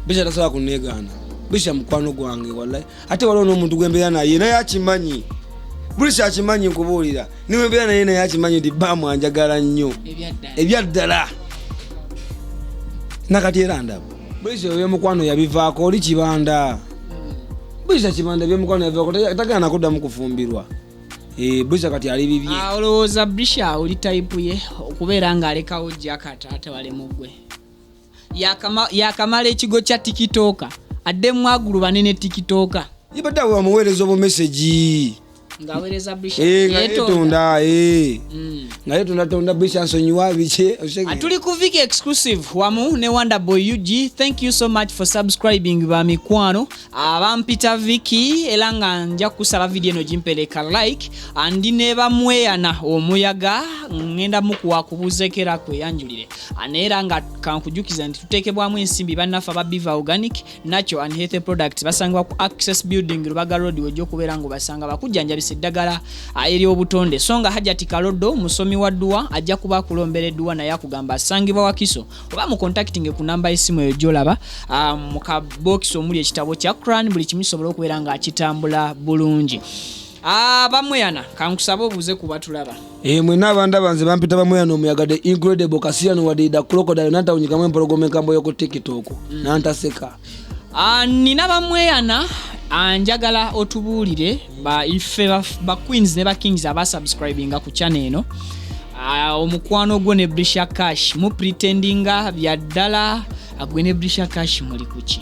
Bisha tasobola kunegaana. Bisha mukwano gwange wallahi. Ate waliwo n'omuntu gwembeera naye, naye akimanyi. Bulisha akimanyi, nkubuulira. Niwembeera naye, naye akimanyi nti baamu anjagala nnyo. Ebyaddala. Nakati era ndaba. Bulisha ebyomukwano yabivaako, oli Kibanda. Bulisha Kibanda ebyomukwano yabivaako, tagaana kuddamu kufumbirwa. Bulisha kati ali bibye. Olowooza Brisha oli type ye okubeera ng'alekawo Jack atawale muggwe? Yakamala ekigo kya TikTok, addemu agulubane ne TikTok. Yibadde awo amuweereza obumesegi. Ng'aweereza Brisha. Nga yeetonda, Nga yeetonda tonda Brisha nsonyiwa biki. Tuli ku Vicky Exclusive wamu ne Wonder Boy UG. Thank you so much for subscribing ba mikwano. Abampita Vicky era nga nja kusaba video eno gimpereka like. Andi ne bamweyana omuyaga ngenda mukuwa kubuzeekera kweyanjulire. Naye era nga kankujukiza nti tuteekebwamu ensimbi bannaffe aba Biva Organic Natural and Healthy Products, basangibwa ku Access Building, Lubaga Road, wejja okubeera ng'obasanga bakujjanjabisa eddagala ery'obutonde. So nga Hajati Kalodo musomi wa dduwa, ajja kuba akulombera edduwa, naye akugamba asangibwa Wakiso, oba mu contacting ku namba y'essimu eyo gy'olaba mu kabokisi omuli ekitabo kya Quran, buli kimu kisobole okubeera nga kitambula bulungi. Bamweyana, kankusaba obuuze ku batulaba. Mwenna abandaba, nze bampita Bamweyana omuyaga, the incredible Kasiyano, wadde the crocodile nantawunyikamu empologoma enkambo y'oku TikTok nantaseka. Nina Bamweyana, njagala otubuulire ba ife ba queens ne ba kings abasubscribinga ku channel eno. Omukwano gwo ne Brisha Cash mu pretendinga bya ddala, gwe ne Brisha Cash muli kuki?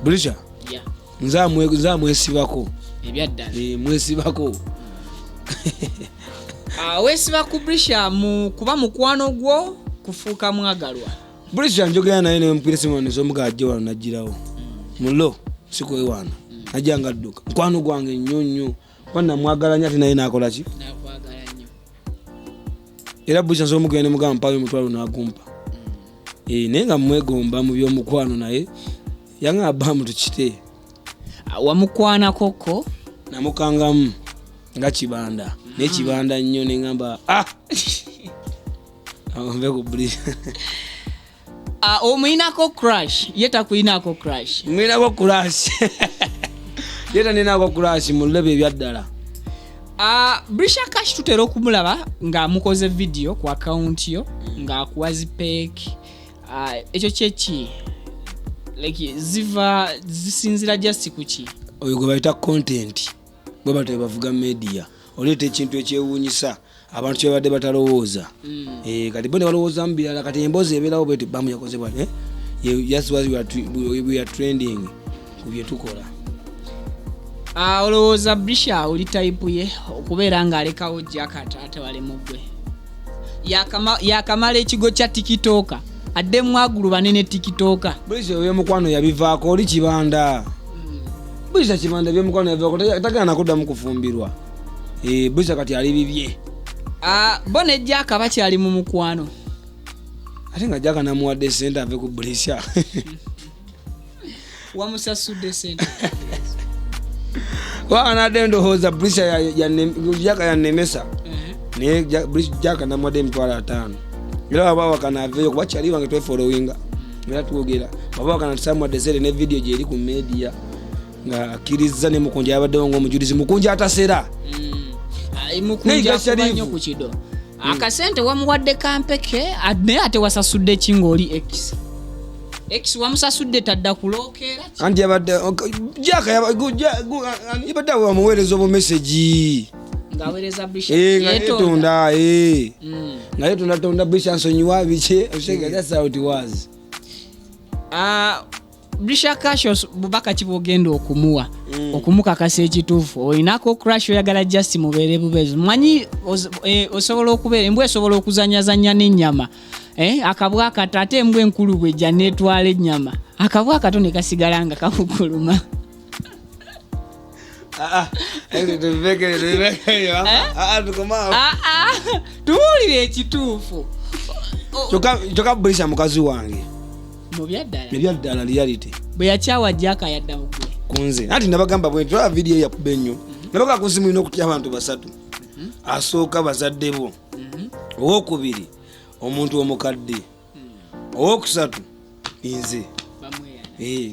Brisha? Yeah. Nze amwesibako. Ebyaddala? Mwesibako. Weesiba ku Brisha mu kuba mukwano gwo, kufuuka mwagalwa? Brisha njogera naye nempira esimu nesomuga ajje wano, nagirawo mulo sikwewaana, najja nga adduka. Mukwano gwange nnyo nnyo, kuba namwagala nnyo, ate naye nakola ki? Nakwagala nnyo. Era Brisha nsobola omugenda nemugamba mpayo omutwalo, nagumpa. Naye nga mwegomba mu byomukwano, naye yangamba bamu tukite. Wamukwanako ko? Namukangamu nga Kibanda, naye Kibanda nnyo, neŋamba ah! Awo nve ku Brisha. Omuyinako crush, ye takuyinako crush? Mwinako crush, ye taninako crush, mulebe ebyaddala. Brisha Cash tutera okumulaba nga mukoze video ku account yo ng'akuwa zipeek. Ekyo kyeki? Like ziva zisinzira just ku ki? Oyo gwe bayita content, bwe batyo bavuga media, oleeta ekintu ekyewuunyisa abantu kyebabadde batalowooza. Kati bo ne balowoozamu birala, kati emboozi ebeerawo bweti, bamu yakoze bwati, eh? That's why we are trending ku bye tukola. Olowooza Brisha oli type ye okubeera ng'alekawo Jack atawale muggwe? Yakamala ekigo kya TikTok, addemu agulubane ne TikTok. Brisha ebyomukwano yabivaako, oli Kibanda. Brisha Kibanda ebyomukwano yabivaako, tagaana kuddamu kufumbirwa. Brisha kati ali bibye. Bo ne Jack bakyali mu mukwano? Ate nga Jack namuwadde sente ave ku Brisha. Wamusasudde sente? Wakanadde ndowooza Brisha Jack yannemesa, naye Jack namuwadde 50,000, era waba wakana aveeyo, kuba kyali wange twefollowinga era twogera, waba wakana tisamuwadde sente, ne video gyeri ku media nga akkiriza, ne Mukunja yabaddewo ng'omujulizi, Mukunja atasera. Mukunja Naye akuba Sharifu. nnyo ku kido. Akasente wamuwadde kampeke, naye ate wasasudde ki ng'oli ex? Ex wamusasudde tadda kulookeera ki? Anti yabadde Jack yabadde awo amuweereza obumesegi. Ng'aweereza Brisha. Nga Yeetonda. yeetonda, nga yeetonda tonda, Brisha nsonyiwa biki, osega, that's how it was. Brisha Cash, bubaka ki bwogenda okumuwa okumukakasa ekituufu? Olinako crush, oyagala just mubeere bubeezi? Manyi osobola okubeera embwa, esobola okuzanyazanya n'ennyama, akabwa akato, ate embwa enkulu bwejja netwala ennyama, akabwa akato ne kasigala nga kakukuluma. Ah, ah, tubivekere. Ah, ah, tukomaawo. Ah, ah, tuwulire ekituufu. Kyokka Brisha mukazi wange. Mu byaddala? Ebyaddala, reality. Bwe yakyawa Jack yadda mugwe. Kunze anti nabagamba bwe twala vidiyo eyakuba ennyo, nabagamba ku nsi mulina okutya abantu basatu. Asooka bazadde bo, owokubiri omuntu omukadde, owokusatu nze.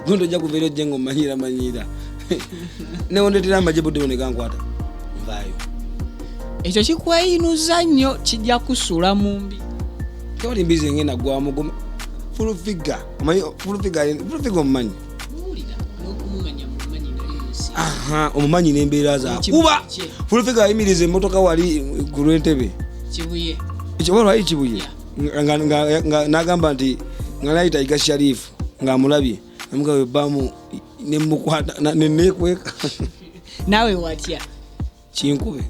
Gundi ojja kuva eri ojje nga omanyira manyira, newondetera amagye budde buno negankwata nvaayo. Ekyo kikweyinuza nnyo, kijja kusuula mu mbi. Tewali mbizi engenda gwamu. Full Figure, omanyi Full Figure? Full Figure omumanyi? Aha, omumanyi n'embeera zakuba. Full Figure ayimiriza emmotoka wali ku lw'entebe lwali Kibuye, n'agamba nti nga nayita Iga Sharifu ng'amulabye, namugamba bamu nemukwata nenekweka. Naawe watya? Kinkube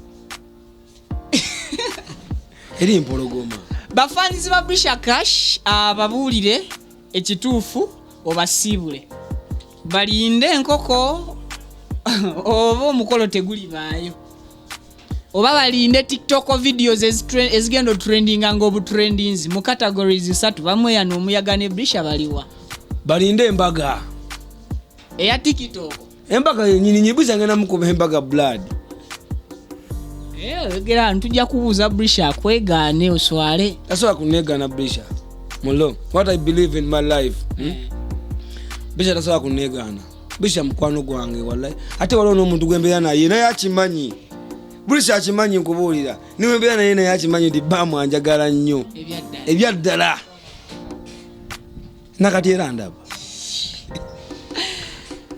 eri mpologoma. Bafaanizi ba Brisha Cash, ababuulire ekituufu, obasiibule, balinde enkoko oba omukolo tegulibaayo, oba balinde TikTok videos ezigenda otrendinga nga obutrendinzi mu categories satu. Bamweyana omuyaga ne Brisha baliwa? Balinde embaga. Eya TikTok? Embaga yenyini nyibuza, ngenda mukuba embaga blood. Oyogera ntujja kubuuza Brisha akwegaane oswale. Tasobola kunegaana Brisha mulo. What I believe in my life, Brisha tasobola kunegaana. Brisha mukwano gwange wallahi, ate waliwo n'omuntu gwembeera naye, naye akimanyi. Brisha akimanyi, nkubuulira, niwembeera naye, naye akimanyi nti bamwanjagala nnyo. Ebyaddala. Ebyaddala, nakati era ndaba.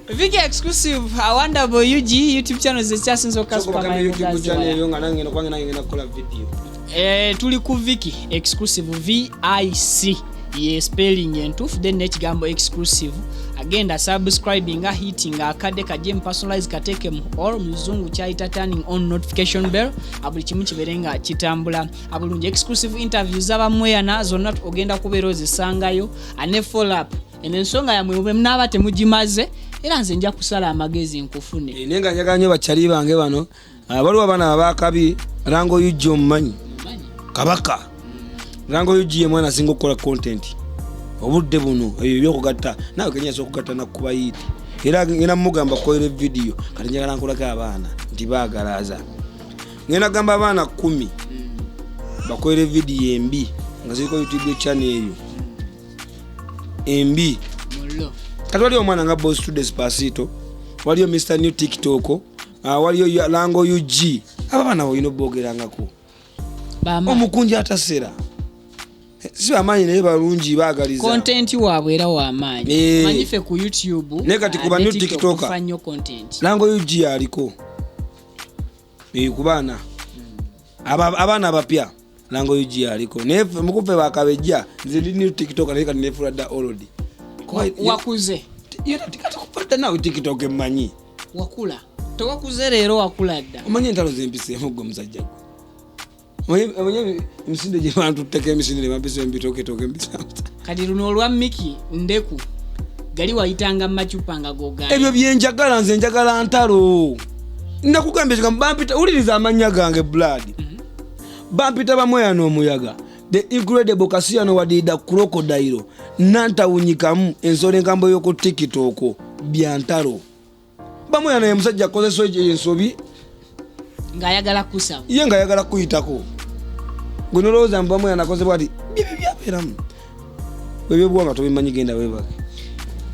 Viki Exclusive, Wonderboy UG, YouTube channel zekyasinza okukasuka. YouTube channel eyo nga nange kwange, nange ngenda kukola video. Tuli ku Viki Exclusive, VIC ye spelling entuufu, then n'ekigambo exclusive. Agenda subscribing, hitting akadde kajje mu personalize, kateeke mu all, muzungu kyayita turning on notification bell, buli kimu kibeere nga kitambula bulungi. Exclusive interview zabamweyana zonna ogenda kubeera ozisangayo, ne follow up eno ensonga yammwe bwe munaaba temugimaze, era nze nja kusala amagezi nkufune. Naye nga njagala nnyo bakyali bange bano. Waliwo abaana abakabi, Rango UG omumanyi? Kabaka Rango UG ye mwana asinga okukola content obudde buno. Ebyo ebyokugatta naawe kenya asobola okugatta nakuba hit, era ngenda mugamba kukolera vidiyo. Kati njagala nkolako abaana nti baagalaza, ngenda gamba abaana 10 bakolere vidiyo embi nga ziriko YouTube channel eyo embi. Mullo. Kati waliwo omwana nga Boss to Despacito, waliyo Mr New TikTok, waliyo Lango UG. Abo abaana olina obogerangako. Bama. Omukunja atasera si bamaanyi, naye balungi, baagaliza. Content waabwe era wamaanyi. Manyi ffe ku YouTube Naye kati ku ba ne new TikTok TikToker. tufa nnyo content. Lango UG aliko. Ku baana abaana abapya, Lango UG aliko, naye mukufe bakabejja. Nze ndi new TikTok, naye kati nefula dda old. Wakuze. Kati kufa naawe TikTok emmanyi. Wakula, tewakuze leero, wakula dda. Omanyi entalo zempiseemu gwe musajja gwe? Omanyi emisinde gye bantutteko, emisinde ne bampisa embitoketoke mbisamsa? Kati luno olwa Miki ndeku gali wayitanga mumacupa nga gogaana. Ebyo byenjagala, nze njagala ntalo. Nakugambye ekigambo bampita, wuliriza amannya gange blood, bampita Bamweyana omuyaga, the incredible Kasiyano Wadida crocodile nantawunyikamu ensolo enkambo y'oku TikTok byantalo. Bamweyana ye musajja akozesa ensobi. Ng'ayagala kusaba. Ye ngaayagala kuyitako, gwe nolowooza mbu Bamweyana akozebwa ati byebyo byabeeramu ebyobuwanga tobimanyi, genda webake.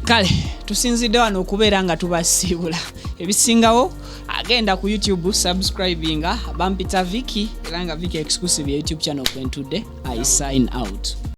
Kale tusinzidde wano okubeera nga tubasiibula, ebisingawo agenda ku YouTube, subscribinga. Bampita Viki, era nga Viki Exclusive ya YouTube channel kwentudde. I sign out.